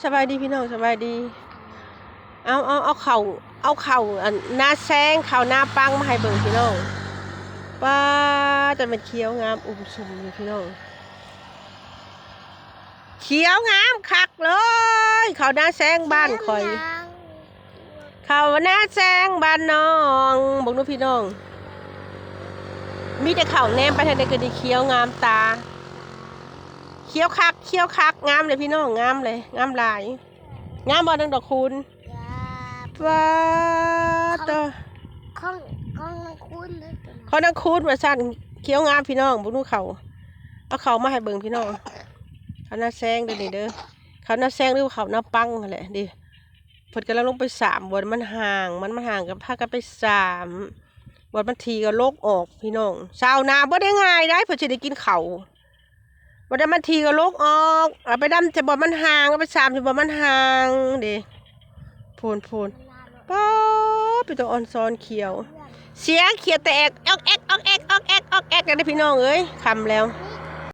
ສະບາຍດີພີ່ນ້ອງ ສະບາຍດີ. ເອົາ ເອົາ ເອົາເຂົ້າ ເອົາເຂົ້າອັນນາແຊງ ເຂົ້ານາປັງມາໃຫ້ເບິ່ງພີ່ນ້ອງ. ປ້າດ ຈັກແມ່ນຂຽວງາມອຸ້ມຊຸມຢູ່ພີ່ນ້ອງ. ຂຽວງາມຄັກເລີຍ ເຂົ້ານາແຊງບ້ານຂ້ອຍ. ເຂົ້ານາແຊງບ້ານນ້ອງ ເບິ່ງດູພີ່ນ້ອງ. ມີແຕ່ເຂົ້າ ແນມໄປທາງໃດກໍໄດ້ຂຽວງາມຕາ. ຂຽວຄັກ ຂຽວຄັກ ງາມເລີຍພີ່ນ້ອງ ງາມເລີຍ ງາມຫຼາຍ. ງາມບໍ່ນາງດອກຄູນ? ງາມ. ປ້າດ ຂອງ ເອີ ຂອງ ຂອງນາງຄູນເດີ ຂອງນາງຄູນວ່າຊັ້ນ. ຂຽວງາມພີ່ນ້ອງ ເບິ່ງດູເຂົ້າ. ເອົາເຂົ້າມາໃຫ້ເບິ່ງພີ່ນ້ອງ. ເຂົ້ານາແຊງເດີນີ້ເດີ ເຂົ້ານາແຊງ ຫຼືວ່າເຂົ້ານາປັງຫັ້ນແຫຼະເດ້. ເພິ່ນກຳລັງລົງໄປສາມ ບ່ອນມັນຫ່າງ ມັນ ມັນຫ່າງກໍພາກັນໄປສາມ ບ່ອນມັນຖີ່ກໍລົກອອກພີ່ນ້ອງ. ຊາວນາບໍ່ໄດ້ງ່າຍໃດ ເພິ່ນຊິໄດ້ກິນເຂົ້າ. ບໍ່ໄດ້ມັນຖີ່ກໍລົກອອກ ເອົາໄປດຳແຕ່ບ່ອນມັນຫ່າງ ເອົາໄປສາມແຕ່ບ່ອນມັນຫ່າງເດ້. ໂພນໆ ປ້າດ ເປັນຕາອ່ອນຊອນຂຽວ. ສຽງຂຽວແຕ່ແອກ ອອກແອກ ອອກແອກ ອອກແອກ ອອກແອກ ເດີພີ່ນ້ອງເອີຍ. ຄ່ຳແລ້ວ